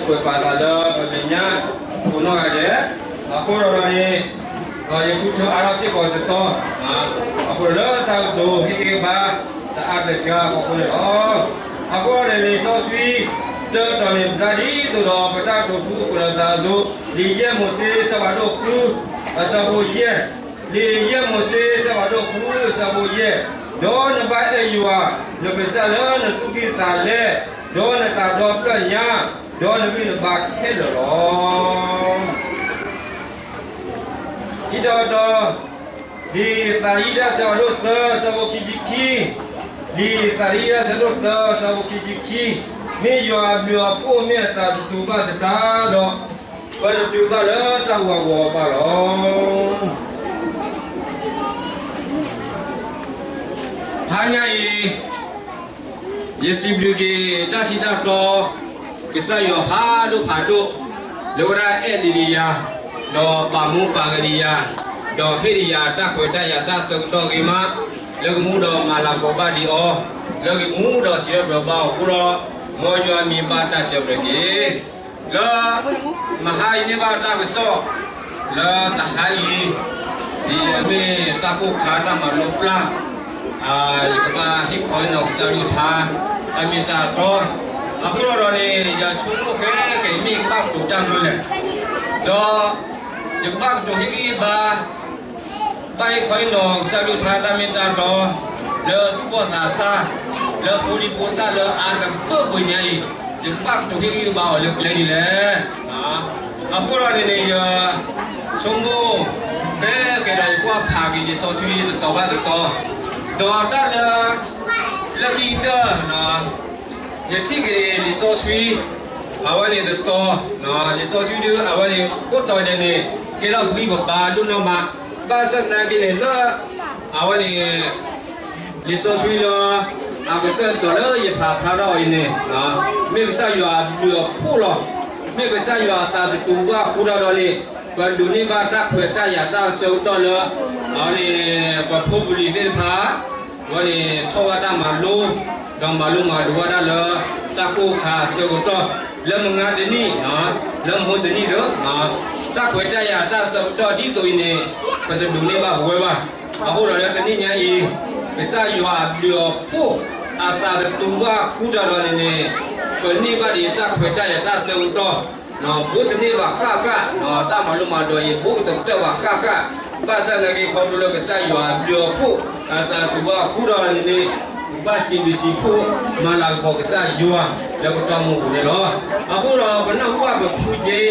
ကွဲးပာ်သးလၢပမဲာ်ညါ ကိးနီၢ်ဂၤဒဲး, အဃိဒီးန့ၣ် ယဃုထၢအါထီၣ်စ့ၢ်ကီးတတီၤ, အဃိဒီးလၢတၢ်ကတိၤဟ့ၣ်ဂံၢ်ဘါ တအါတစှၤအဃိန့ၣ်လီၤ. အဃိန့ၣ် လံာ်စီဆှံ တၢတတီၤန့ၣ် ပျၢ်ဒ်သိးဒီးပတၢ်ကတိၤဖုကွဲးလီၤသးအသိး, လံာ်ယဲၢ်မိၤၡ့ အဆၢဖးဒိၣ်ဃု အဆၢဖိယဲၢ်, လံာ်ယဲၢ်မိၤၡ့ အဆၢဖးဒိၣ်ဃု အဆၢဖိယဲၢ်, ဒီးနဘၣ်အဲၣ်ယွၤ နကစၢ်လၢနသူၣ်ကံၢ်သးလဲ, ဒီးနသးဒီဖျၢၣ်ညါ, ဒီးနဂံၢ်နဘါခဲလၢာ်လီၤ. ဒ်တတီၤ, လံာ်သးယံဒၣ် အဆၢဖးဒိၣ်သၢ အဆၢဖိခံဆံခံ, လံာ်သးယံဒၣ် အဆၢဖးဒိၣ်သၢ အဆၢဖိခံဆံခံ, မ့ၢ်ယွၤအဘျုးအဖှိၣ် မ့ၢ်အသးတတူာ်ဘၣ်သတးဒီး, ပတတုၤဘၣ်လၢတၢ်ဟးဂီၤအပူၤဘၣ်လီၤ. တဟါညါအံၤ ယစံးဘျုးက့ၤတၢ်ထံတၢ်တီ ကစၢ်ယွၤဖးဒိၣ်ဖးဒိၣ် လၢဝဲဒၣ်အဲၣ်ဒံးယၤ, ဒီးပာ်မူပာ်ဂဲၤဒံးယၤ, ဒီးဟ့ၣ်ဒံးယၤတၢ်ခွဲးတၢ်ယာ်တၢ်ဆၢကတီၢ်ဂ့ၤမး, လၢကမူဒီးမၤလၤကပီၤဘၣ်ဒံးအီၤ, လၢကမူဒီးစံးထီၣ်ပတြၢၤဘၣ်အီၤအဃိဒီး, မ်ယွၤမံၤဘၣ်တၢ်စံးထီၣ်ပတြၢၤတက့ၢ်. လၢ မဟါအံၤန့ၢ်ဘၣ်တၢ်ကစီၣ် လၢတဟါအံၤ, ဒ်အမ့ၢ်တၢ်ကိၢ်ခါတၢ်မၤလိပျၢ်, ယကဘၣ်ဟ့ၣ်ခီဟ့ၣ်နီၤကစၢ်ယွၤထါ, တၢ်မ့ၢ်တၢ်တီ, အဃိဒီးန့ၣ် ယဆိကမိၣ်ဃဲက့ၤမ့ၢ်ဘၣ်ကတိၤတၢ်မနုၤလဲၣ်, ဒီး ယကဘၣ်ကတိၤဟ့ၣ်ဂံၢ်ဘါ ဘၣ်ဟ့ၣ်ခီဟ့ၣ်နီၤကစၢ်ယွၤထါတၢ်မ့ၢ်တၢ်တီ, လၢသူၣ်ဘီၣ်သးစၢ်, လၢဖိဒံဖိသၣ်လၢအါကတၢၢ်ပှဲၤညါအံၤ, ယကဘၣ်ကတိၤဟ့ၣ်ဂံၢ်ဟ့ၣ်ဘါအီၤလၢကျဲဒ်လဲၣ်. အဃိဒီးန့ၣ်န့ၣ် ယဆိကမိၣ် ဖဲကဲဒီးယကွၢ်ဖးက့ၤလံာ်စီဆှံတတီၤဘၣ်တတီၤ, ဒီးတၢ်လၢ လၢခံကတၢၢ် ယထံၣ်က့ၤလံာ်စီဆှံ အဝဲန့ၣ်တတီၤ, လံာ်စီဆှံဒုးအဝဲန့ၣ် ကိးတီၤဒဲးန့ၣ် ကဲထီၣ်ပဂံၢ်ပဘါဒိၣ်နီၢ်မး, ဘၣ်ဆၣ်သနာ်က့န့ၣ်လၢ အဝဲန့ၣ် လံာ်စီဆှံလၢ အကတၢၢ်တတီၤလၢယဖးဖျါထီၣ်အီၤအံၤန့ၣ်, မ့ၢ်ကစၢ်ယွၤအဘျုးအဖှိၣ်လီၤ. မ့ၢ်ကစၢ်ယွၤအသးတတူာ်ဘၣ်အဃိဒီးန့ၣ်, ပဒိးန့ၢ်ဘၣ်တၢ်ခွဲးတၢ်ယာ်တၢ်အဆၢကတီၢ်လၢ အဝဲန့ၣ် ပဖိပလံၤသ့ၣ်တဖၣ် အဝဲန့ၣ် ထီၣ်ဝဲဒၣ်တၢ်မၤလိ, ဒီးမၤလိမၤဒိးဝဲဒၣ်လၢ တၢ်ကိၢ်ခါအဆၢကတီၢ်, လၢမုၢ်နၤတနံၣ်, လၢမုၢ်တနံၣ်ဒီး တၢ်ခွဲးတၢ်ယာ်တၢ်အဆၢကတီၢ်ဒ်သိးအံၤန့ၣ်, ပတဒိးန့ၢ်ဘၣ်ပဝဲဘၣ်. အဃိဒီးလၢတနံၣ်ညါအံၤ, ကစၢ်ယွၤအဘျုးအဖှိၣ် အသးတတူာ်ဘၣ်ဃုာ်ဒီးန့ၣ်န့ၣ်, ပန့ၢ်ဘၣ်ဒံးတၢ်ခွဲးတၢ်ယာ်တၢ်အဆၢကတီၢ် ဘိးတန့ၢ်ဘၣ်ဃၣ်ဃၣ်, တၢ်မၤလိမၤဒိးအံၤ ဘိးကတၢၢ်ဘၣ်ဃၣ်ဃၣ်, ဘၣ်ဆၣ်သနာ်က့ခီဖျိလၢကစၢ်ယွၤအဘျုးအဖှိၣ် အသးတတူာ်ဘၣ်ဃုာ်ဒီးန့ၣ်န့ၣ်, ဘၣ်စံးဘျုးစံးဖှိၣ် မၤလၤကပီၤကစၢ်ယွၤ လၢပတၢ်အိၣ်မူအပူၤန့ၣ်လီၤ. အဃိဒီးပနၢ်ဟူဘၣ်ပဖုက့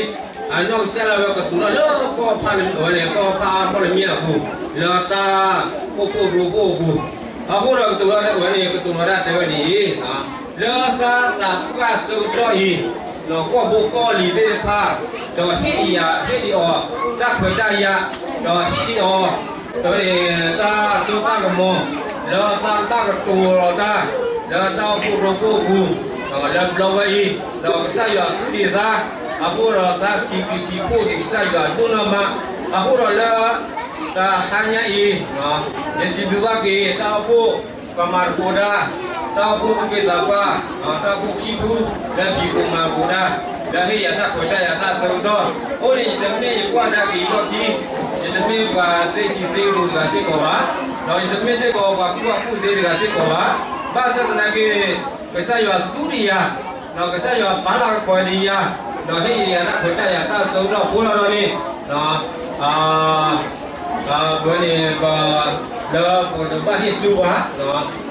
အနီၢ်ကစၢ်ဒၣ်ဝဲကတိၤတၢ်လၢကီၢ်ဖး အဝဲန့ၣ် ကီၢ်ဖးအါထီၣ်တမံၤအပူၤ, လၢတၢ်အိၣ်ဖှိၣ်ရိဖှိၣ်အပူၤ, အဃိဒီးကတိၤဝဲန့ၣ် ကတိၤဝဲဒၣ်တဲဝဲဒ်အံၤ, လၢသးသးပှၢ်ဆၢကတီၢ်အံၤ, ကီၢ်ဖိကီၢ်လံၤသ့ၣ်တဖၣ်, ဒီးဟ့ၣ်ယၤဟ့ၣ်ဒံးအီၤ တၢ်ခွဲးတၢ်ယာ်, ဒီးဟ့ၣ်ဒံးအီၤ တၢ်စိတၢ်ကမီၤ, လၢတၢ်ဘၣ်ကတိၤလီၤတၢ်, လၢတၢ်အိၣ်ဖှိၣ်ရိဖှိၣ်အပူၤ, လၢဘျီဝဲအံၤ, ဒီးကစၢ်ယွၤသူၣ်ဒံးသး, အဃိဒီးသးစံးဘျုးစံးဖှိၣ်က့ၤကစၢ်ယွၤဒိၣ်နီၢ်မး, အဃိဒီးလၢ တဟါညါအံၤ, ယစံးဘျုးဘၣ်က့ၤ တၢ်အိၣ်ဖှိၣ် ကမၤသကိးတၢ်, တၢ်အိၣ်ဖှိၣ်အုၣ်က့ၤသးပှၢ်, တၢ်အိၣ်ဖှိၣ်ခံဖု လၢဘံၣ်ကိၣ်မၤသကိးတၢ်, လၢဟ့ၣ်ယၤတၢ်ခွဲးတၢ်ယာ်တၢ်ဆၢကတီၢ်, အဃိန့ၣ် ယတမ့ၢ်ယကွၢ်ဒၣ်က့ၤယလီၢ်ခံ, ယတမ့ၢ်ပှၤသ့ဆံးသ့ကဒိၣ်တဂၤစ့ၢ်ကီးဘၣ်, ဒီးယတမ့ၢ်စ့ၢ်ကီးပှၤကူၣ်ဘၣ်ကူၣ်သ့တဂၤစ့ၢ်ကီးဘၣ်, ဘၣ်ဆၣ်သနာ်က့န့ၣ်, ကစၢ်ယွၤသူဒံးယၤ, ဒီးကစၢ်ယွၤပာ်လၤကပီၤဒံးယၤ, ဒီးဟ့ၣ်ယၤတၢ်ခွဲးတၢ်ယာ်တၢ်ဆၢကတီၢ်အဃိဒီးန့ၣ်, ပဝဲန့ၣ် ပ လၢပတဘၣ်ဟ့ၣ်ဆူပှၤ,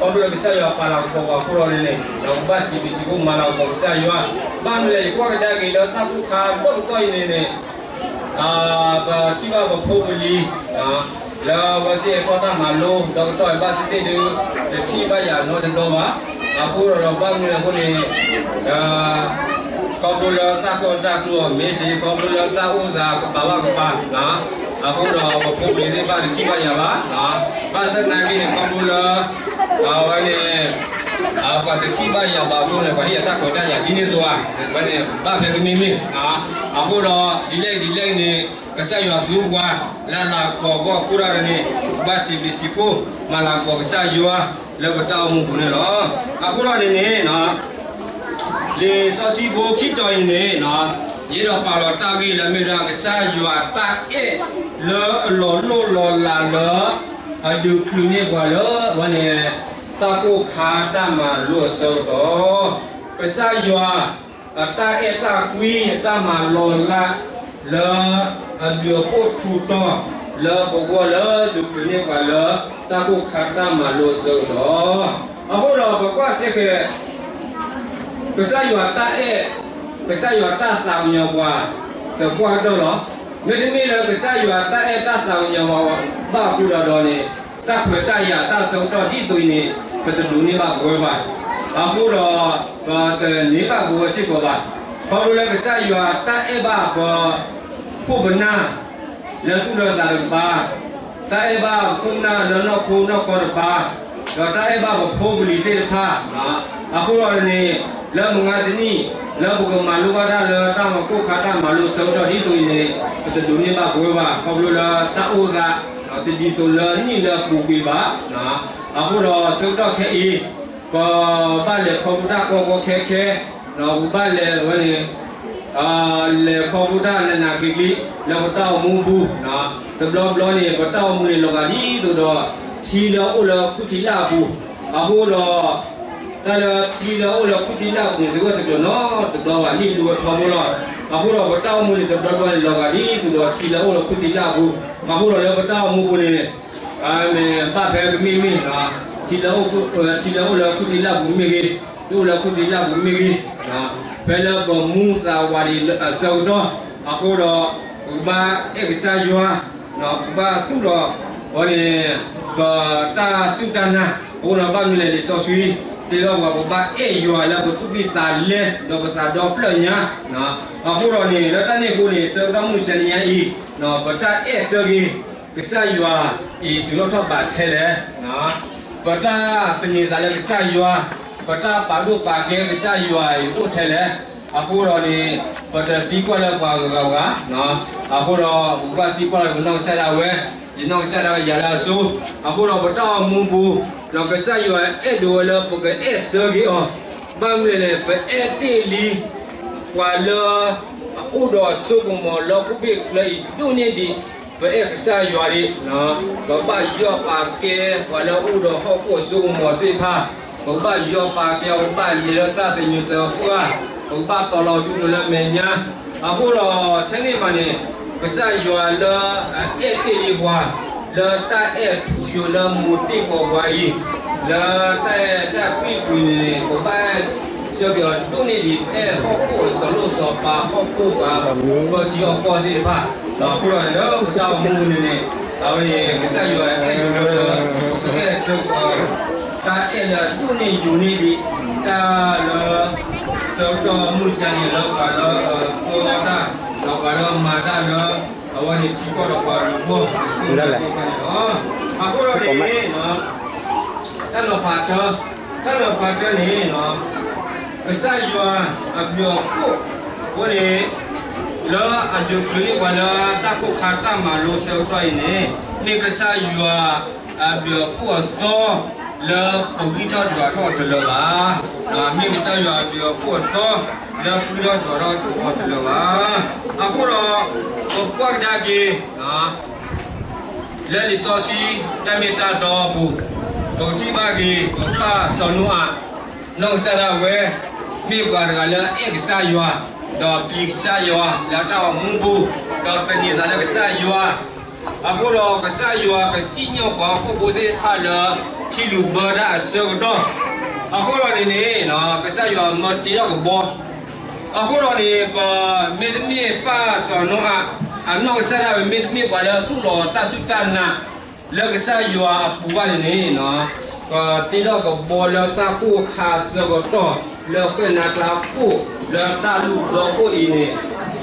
ခီဖျိလၢကစၢ်ယွၤပာ်လၤကပီၤပှၤအဃိဒီးန့ၣ်န့ၣ်, ဒီးပဘၣ်စံးဘျုးစံးဖှိၣ်မၤလၤကပီၤကစၢ်ယွၤ, ဘၣ်မနုၤလဲၣ် ယကွၢ်ကဒါက့ၤလၢတၢ်ကူၣ်ခါဒီတတီၢ်အံၤန့ၣ်န့ၣ်, ပထံၣ်ဘၣ်ပဖိပလံၤ လၢအဝဲသ့ၣ်အထီၣ်တၢ်မၤလိ ဒီကတီၢ်ဘၣ်သ့ၣ်သ့ၣ်ဒီး တထံၣ်ဘၣ်ယၤနီတဘျီဘၣ်, အဃိဒီးဒီးဘၣ်မနုၤအဃိန့ၣ်, ခီဖျိလၢတၢ်ကီတၢ်ခဲအီၤမ့ၢ်စ့ၢ် ခီဖျိလၢတၢ်အိၣ်သးကပၤဘၣ်ကပၤ, အဃိဒီးပဖိပလံၤသ့ၣ်တဖၣ်တထံၣ်ဘၣ်ယၤဘၣ်, ဘၣ်ဆၣ်သနာ်က့န့ၣ် ခီဖျိလၢ အဝဲန့ၣ် ပှၤတထံၣ်ဘၣ်ယၤဘၣ်အဃိန့ၣ် ပှၤဟ့ၣ်ယၤတၢ်ခွဲးတၢ်ယာ်ဒ်န့ၣ်အသိးဧါ, ဝဲန့ၣ် ဘၣ်ဖဲကမ့ၢ်မ့ၢ်, အဃိဒီး ဒ်လဲၣ်ဒ်လဲၣ်န့ၣ် ကစၢ်ယွၤသူပှၤ လၢအလၤကပီၤအဂီၢ်အဃိဒီးန့ၣ်, ဘၣ်စံးဘျုးစံးဖှိၣ် မၤလၤကပီၤကစၢ်ယွၤ လၢပတၢ်အိၣ်မူပူၤန့ၣ်လီၤ. အဃိဒီးန့ၣ်န့ၣ် လံာ်စီဆှံဖိခံတီၤအံၤန့ၣ်, ယအဲၣ်ဒိးပာ်လီၤတၢ်ဂ့ၢ်လၢမ့ၢ်ဝဲဒၣ် ကစၢ်ယွၤတၢ်အဲၣ်လၢအလီၤလိၢ်လီၤလးလၢ အဒုးချုးန့ၢ်ပှၤလၢအဝဲန့ၣ် တၢ်ကိၢ်ခါတၢ်မၤလိအဆၢကတီၢ်, ကစၢ်ယွၤ အတၢ်အဲၣ်တၢ်ကွံ အတၢ်မၤလီၤလး လၢအဘျုးအဖှိၣ်ထူးတီၤ လၢပဂီၢ်လၢဒုးချုးန့ၢ်ပှၤလၢ တၢ်ကိၢ်ခါတၢ်မၤလိအဆၢကတီၢ်, အဃိဒီးပကွၢ်စ့ၢ်ကီး ကစၢ်ယွၤတၢ်အဲၣ်, ကစၢ်ယွၤတၢ်သးကညီၤပှၤ သပှၢ်ကတၢၢ်လီၤ. မ့တမ့ၢ်လၢကစၢ်ယွၤတၢ်အဲၣ်တၢ်သးကညီၤပှၤဘၣ်အဃိဒီးန့ၣ်, တၢ်ခွဲးတၢ်ယာ်တၢ်ဆၢကတီၢ်ဒ်သိးအံၤန့ၣ် ပတဒိးန့ၢ်ဘၣ်ပဝဲဘၣ်. အဃိဒီး ပတန့ၢ်ဘၣ်ပဝဲစ့ၢ်ကီးဘၣ်. ခီဖျိလၢကစၢ်ယွၤတၢ်အဲၣ်ဘၣ်ပ ခိၣ်ပနၢ် လၢသူၣ်လၢသးတကပၤ, တၢ်အဲၣ်ဘၣ်ခိၣ်ပနၢ်လၢနီၢ်ခိနီၢ်ခီတကပၤ, ဒီးတၢ်အဲၣ်ဘၣ်ပဖိပလံၤသ့ၣ်တဖၣ်, အဃိဒီးန့ၣ် လၢမုၢ်ဂၤတနံၣ် လၢပကမၤလိဘၣ်တၢ်လၢတၢ်မၤကိၢ်ခါတၢ်မၤလိဆၢကတီၢ်ဒ်သိးအံၤန့ၣ် ပတဒိးန့ၢ်ဘၣ်ပဝဲဘၣ်. ခီဖျိလၢတၢ်အိၣ်သး တဒ်သိးလၢနံၣ်လၢအပူၤကွံာ်ဘၣ်. အဃိဒီးဆၢကတီၢ်ခဲအံၤ ပဘၣ်လဲၤခီဖျိတၢ်ကီကီခဲခဲ, ပဘၣ်လဲၤဝဲန့ၣ် လဲၤခီဖျိတၢ်နးနးကျံးကျံး လၢပတၢ်အိၣ်မူပူၤ, တဘျီဘျီန့ၣ် ပတၢ်အိၣ်မူန့ၣ်လီၤဂာ်ဒ်သိးဒီး ထံလၢအအိၣ်လၢခူၣ်ထံလၢ်အပူၤ, အဃိဒီး တၢ်လၢထံလၢအအိၣ်လၢခူၣ်ထံလၢ်အပူၤန့ၣ် တဂၢၢ်တကျၢၤနီတဘျီဘၣ် လံၣ်လူဝဲထီဘိလီၤ. အဃိဒီးပတၢ်အိၣ်မူန့ၣ် တဘျီဘျီန့ၣ် လီၤဂာ်ဒ်သိးဒီးထံလၢအအိၣ်လၢခူၣ်ထံလၢ်အပူၤ, အဃိဒီးလၢပတၢ်အိၣ်မူပူၤန့ၣ် မ့ၢ်ဘၣ်ဖဲကမ့ၢ်မ့ၢ်, ထံလၢအိၣ်, ထံလၢအိၣ်လၢခူၣ်ထံလၢ်ပူၤမ့ၢ်ဂ့ၤ, တအိၣ်လၢခူၣ်ထံလၢ်ပူၤမ့ၢ်ဂ့ၤ, ဖဲလၢပမူသးဝးဒံးအဆၢကတီၢ်, အဃိဒီး ပကဘၣ်အဲၣ်ကစၢ်ယွၤ, ပကဘၣ်သူၣ်ထီၣ် အဝဲန့ၣ် ပတၢ်စူၢ်တၢ်နာ်, အဃိဒီးဘၣ်မနုၤလဲၣ် လံာ်စီဆှံတဲဘၣ်ပှၤ ပဘၣ်အဲၣ်ယွၤလၢပသူၣ်ကံၢ်သးလဲ ဒီးပသးဒီဖျၢၣ်ညါ, အဃိဒီးန့ၣ် လၢတၢ်န့ၣ်အဃိန့ၣ် ဆၢကတီၢ်မုၢ်ဆါတနံၤညါအံၤ ပတၢ်အဲၣ်ဆၢက့ၤ ကစၢ်ယွၤအံၤ တုၤထီၣ်ထီၣ်ဘးထဲလဲၣ်, ပတၢ်သန့ၤသးလၢကစၢ်ယွၤ, ပတၢ်ပာ်ဒိၣ်ပာ်ကဲကစၢ်ယွၤအံၤအိၣ်ထဲလဲၣ်, အဃိဒီးန့ၣ် ပတသံကွၢ်လၢပှၤဂၤဂၤဘၣ်, အဃိဒီးပကဘၣ်သံကွၢ်လၢပနီၢ်ကစၢ်ဒၣ်ဝဲ, ယနီၢ်ကစၢ်ဒၣ်ဝဲယၤလၢအစိၤ, အဃိဒီးပတၢ်အိၣ်မူပူၤ, ဒီးကစၢ်ယွၤအဲၣ်ဒိးဝဲလၢပကအဲၣ်ဆၢက့ၤအီၤ, ဘၣ်မနုၤလဲၣ် ပအဲၣ်တ့ၢ်လံ ပှၤလၢအအိၣ်ဒီးစိကမီၤလၢဟီၣ်ခိၣ်ချၢအံၤဒိၣ်န့ၢ်ဒံး ပအဲၣ်ကစၢ်ယွၤဒံး, ပဘၣ်ယီၣ်ပာ်ကဲပှၤလၢအအိၣ်ဒီးဟီၣ်ခိၣ်အစိကမီၤသ့ၣ်တဖၣ်, ပဘၣ်ယီၣ်ပာ်ကဲအီၤ ပဘၣ်လဲၤလၢတၢ်သညူးသပှၢ်, ပဘၣ်တီၤလီၤဒူဒိၣ်လၢမဲာ်ညါ, အဃိဒီးထဲန့ၣ်ဘၣ်န့ၣ် ကစၢ်ယွၤလၢအအဲၣ်တ့ၢ်လံပှၤ လၢတၢ်အဲၣ်ထူယိာ်လၢမိၢ်တ့ၢ်ဃီၤပှၤအံၤ, လၢတၢ်အဲၣ်တၢ်ကွံပူၤန့ၣ် ပဘၣ်အဲၣ်ဆၢက့ၤအီၤဒိၣ်န့ၢ်ဒံး အဲၣ်ဟီၣ်ခိၣ်အစီၤလိၣ်စီၤပၤ ဟီၣ်ခိၣ်ပှၤ ပၢထံအီၣ်ကီၢ်သ့ၣ်တဖၣ်, ဒီးအဃိဒီးလၢပတၢ်အိၣ်မူန့ၣ်န့ၣ် အဝဲန့ၣ် ကစၢ်ယွၤအဲၣ်ဒိးလၢ ပအဲၣ်ဆၢက့ၤအီၤ တၢ်အဲၣ်လၢအဒိၣ်န့ၢ်ယိာ်န့ၢ်ဒံး တၢ်လၢ ဆၢကတီၢ်မုၢ်ဆါန့ၣ်လၢပှၤလၢအတီတၢ်, ဒီးပှၤလၢအမၤတၢ်လၢ အဝဲန့ၣ်ထံကီၢ်ဒီးပှၤဂီၢ်န့ၣ်လီၤ. အဃိဒီးန့ၣ် တၢ်လီၤဖးတၢ, တၢ်လီၤဖးတၢန့ၣ် ကစၢ်ယွၤအဘျုးအဖှိၣ်အဃိန့ၣ် လၢအဒုးချုးန့ၢ်ပှၤလၢတၢ်ကိၢ်ခါတၢ်မၤလိဆၢကတီၢ်အံၤန့ၣ် မ့ၢ်ကစၢ်ယွၤအဘျုးအဖှိၣ်အသီ လၢပဂံၢ်ထီၣ်ဒွးထီၣ်အီၤတလၢာ်ဘၣ်. မ့ၢ်ကစၢ်ယွၤအဘျုးအဖှိၣ်အသီ လၢပဂံၢ်ထီၣ်ဒွးထီၣ်အီၤတလၢာ်ဘၣ်. အဃိဒီး ပကွၢ်ကဒါက့ၤ လၢလံာ်စီဆှံတၢ်မ့ၢ်တၢ်တီအပူၤ, ပကထံၣ်ဘၣ်က့ၤ ပပၢ်စီၤနိအၤ နီၢ်ကစၢ်ဒၣ်ဝဲ မ့ၢ်ပှၤတဂၤလၢအအဲၣ်ကစၢ်ယွၤ, ဒီးပျံၤကစၢ်ယွၤလၢတၢ်အိၣ်မူပူၤ, ဒီးသန့ၤသးလၢကစၢ်ယွၤ, အဃိဒီးကစၢ်ယွၤကစံၣ်ညီၣ်ပှၤဟီၣ်ခိၣ်ဖိသ့ၣ်တဖၣ်လၢ ထံလုၣ်ဘၢတၢ်အဆၢကတီၢ်, အဃိဒီးန့ၣ်န့ၣ် ကစၢ်ယွၤမၢတ့ထီၣ်ကဘီ အဃိဒီးန့ၣ် ပမ့တမ့ၢ်ပၢ်စီၤနိအၤ အနီၢ်ကစၢ်ဒၣ်ဝဲ မ့တမ့ၢ်ပှၤလၢသူၣ်လီၤတၢ်စူၢ်တၢ်နာ် လၢကစၢ်ယွၤအပူၤဘၣ်န့ၣ်န့ၣ် ကတ့ထီၣ်ကဘီလၢတၢ်ကိၢ်ခါဆၢကတီၢ် လၢဃဲၣ်နါကျါခိၣ် လၢတၢ်လုၢ်ဒီ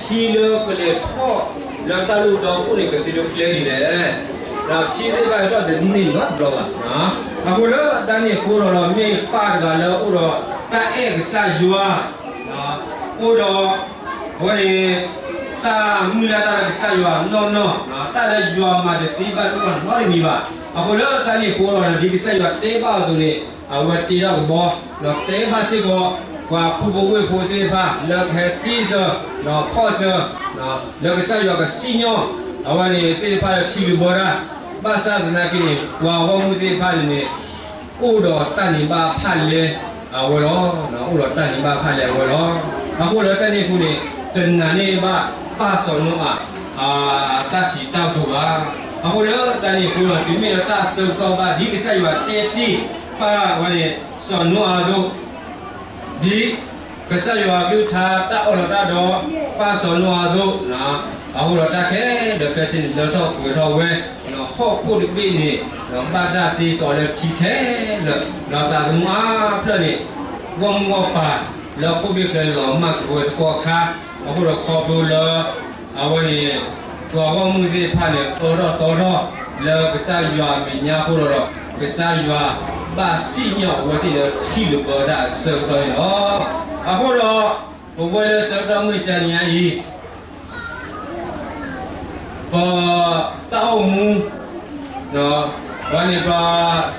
ခိၣ်အံၤန့ၣ် ထံလၢကလဲၤထီၣ်လၢတၢ်လုၢ်ဒီခိၣ်န့ၣ် ကသ့ဒိးကျဲဒ်လဲၣ်. ဒီးထံသ့ၣ်တဖၣ်ဟဲထီၣ်တန့ၢ်နီတဘျီဘၣ်. အဃိလၢတၢ်န့ၣ်အဃိဒီး မ့ၢ်ပၢ်တဂၤလၢအအိၣ်ဒီးတၢ်အဲၣ်ကစၢ်ယွၤ အိၣ်ဒီး အဝဲန့ၣ် တၢ်မုၢ်လၢ်တၢ်လၢကစၢ်ယွၤနီၢ်နီၢ်, တၢ်လၢယွၤမၤတသ့ဘၣ်တအိၣ်နီတမံၤဘၣ်. အဃိလၢတၢ်န့ၣ်အဃိဒီး ဒ်ကစၢ်ယွၤတဲဘၣ်အသိးန့ၣ် အဝဲတ့ထီၣ်ကဘီ ဒီးတဲဘၣ်စ့ၢ်ကီး ပှၤဖုဖိဝ့ၢ်ဖိသ့ၣ်တဖၣ် လၢကဟဲတ့စၢၤ ဒီးဖီၣ်စၢၤ လၢကစၢ်ယွၤကစံၣ်ညီၣ် အဝဲန့ၣ်သ့ၣ်တဖၣ်လၢထံလုာ်ဘၢတၢ်, ဘၣ်ဆၣ်သနာ်က့န့ၣ် ပှၤဂီၢ်မုၢ်သ့ၣ်တဖၣ်န့ၣ်န့ၣ် အိၣ်ဒီးတၢ်န့ၢ်ဘၣ်ဖၣ်လဲအဝဲလီၤ. အိၣ်ဒီးတၢ်န့ၢ်ဘၣ်ဖၣ်လဲအဝဲလီၤ. အဃိဒီးတၢ်န့ၣ်အဃိန့ၣ် တနာ်န့ၢ်ဘၣ်ပၢ်စီၤနိအၤ တၢ်စံးတၢ်ကတိၤဘၣ်. အဃိဒီးတၢ်န့ၣ်အဃိဒီး တုၤမ့ၢ်လၢတၢ်ဆၢကတီၢ်ဘၣ် ဒ်ကစၢ်ယွၤတဲတ့ၢ်ပၢ်ဝဲန့ၣ် စီၤနိအၤအသိး ဒ်ကစၢ်ယွၤအကလုၢ်ကထါတၢ်အၢၣ်လီၤတၢ်ဒီး ပၢ်စီၤနိအၤအသိး, အဃိဒီးတၢ်ခဲလၢာ်ခဲဆ့န့ၣ် လၢထီၣ်ပှဲၤထီၣ်ဝဲ, ဟီၣ်ခိၣ်တဘ့ၣ်န့ၣ် ဘၣ်တၢ်သ့စီလၢထံခဲလၢာ်, ဒီးသးသမူအါဖျၢၣ်န့ၣ် ဂီၢ်မုၢ်ဂီၢ်ပၤလၢခိၣ်ဘ့ၣ်ချၢလီၤမၢ်ကဝဲတကီၢ်ခါ, အဃိဒီးခီဖျိလၢ အဝဲန့ၣ် ပှၤဂီၢ်မုၢ်သ့ၣ်တဖၣ်န့ၣ် အၢထီၣ်သီထီၣ်လၢကစၢ်ယွၤအမဲာ်ညါအဃိဒီး ကစၢ်ယွၤဘၣ်စံၣ်ညီၣ်အဝဲသ့ၣ်လၢထံလုာ်ဘၢတၢ်အဆၢကတီၢ်န့ၣ်လီၤ. အဃိဒီး ပဝဲလၢဆၢကတီၢ်မုၢ်ဆါညါအံၤ ပတၢ်အိၣ်မူ ဝဲန့ၣ်ပ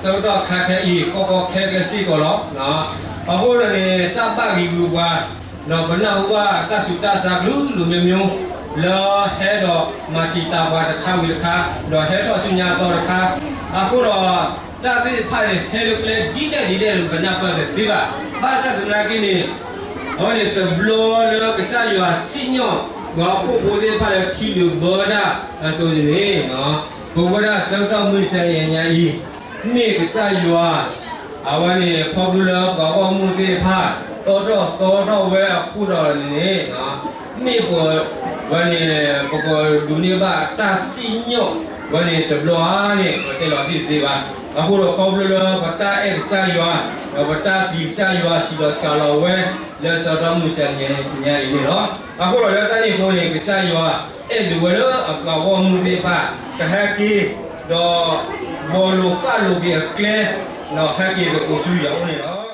ဆၢကတီၢ်ခါခဲအံၤ ကီကီခဲခဲစ့ၢ်ကီးလီၤ. အဃိဒီးန့ၣ် တၢ်ဘၣ်ဂံၤဂုၤပှၤ ဒီးပနၢ်ဟူဘၣ်တၢ်ဆူးတၢ်ဆါကလုာ်ကလုာ်မ့ၢ်မ့ၢ် လၢဟဲဒီးမၤတံာ်တာ်ပှၤတခါဝံၤတခါ ဒီးဟဲထီၣ်ဆူညါအသီတခါ, အဃိဒီး တၢ်သ့ၣ်တဖၣ်န့ၣ် ဟဲလၢကျဲဒ်လဲၣ်ဒ်လဲၣ် ပနၢ်ပၢၢ်တသ့ဘၣ်. ဘၣ်ဆၣ်သနာ်က့န့ၣ် အဝဲန့ၣ်တဘျီလၢကစၢ်ယွၤစံၣ်ညီၣ် ပှၤဟီၣ်ခိၣ်ဖိသ့ၣ်တဖၣ်လၢထံလုာ်ဘၢတၢ်အသိးန့ၣ်န့ၣ် ပဝဲဒၣ်ဆၢကတီၢ်မုၢ်ဆါညါအံၤ မ့ၢ်ကစၢ်ယွၤ အဝဲန့ၣ် ခီဖျိလၢပှၤဂီၢ်မုၢ်သ့ၣ်တဖၣ် အၢထီၣ်သီထီၣ်ဝဲအဃိဒီးန့ၣ်န့ၣ် မ့ၢ်ပ ဝဲန့ၣ် ပကဒိးန့ၢ်ဘၣ်တၢ်စံၣ်ညီၣ် ဝဲန့ၣ်တဘျီဧါန့ၣ် ပတဲလီၤတံၢ်တသ့ဘၣ်. အဃိဒီးခီဖျိလၢပတၢ်အဲၣ်ကစၢ်ယွၤ ဒီးပတၢ်ပျံၤကစၢ်ယွၤ စံးဒီးစှၤလီၤဝဲ လၢဆၢကတီၢ်မုၢ်ဆါညါအံၤန့ၣ်လီၤ. အဃိဒီးလၢတၢ်န့ၣ်အဃိန့ၣ် ကစၢ်ယွၤအဲၣ်ဒိးဝဲလၢအပှၤဂီၢ်မုၢ်သ့ၣ်တဖၣ် ကဟဲက့ၤ ဒီး ဘီလိာ်ဃၣ်လိာ်က့ၤအကျဲ ဒီးဟဲက့ၤသကိးဆူယွၤအအိၣ်န့ၣ်လီၤ.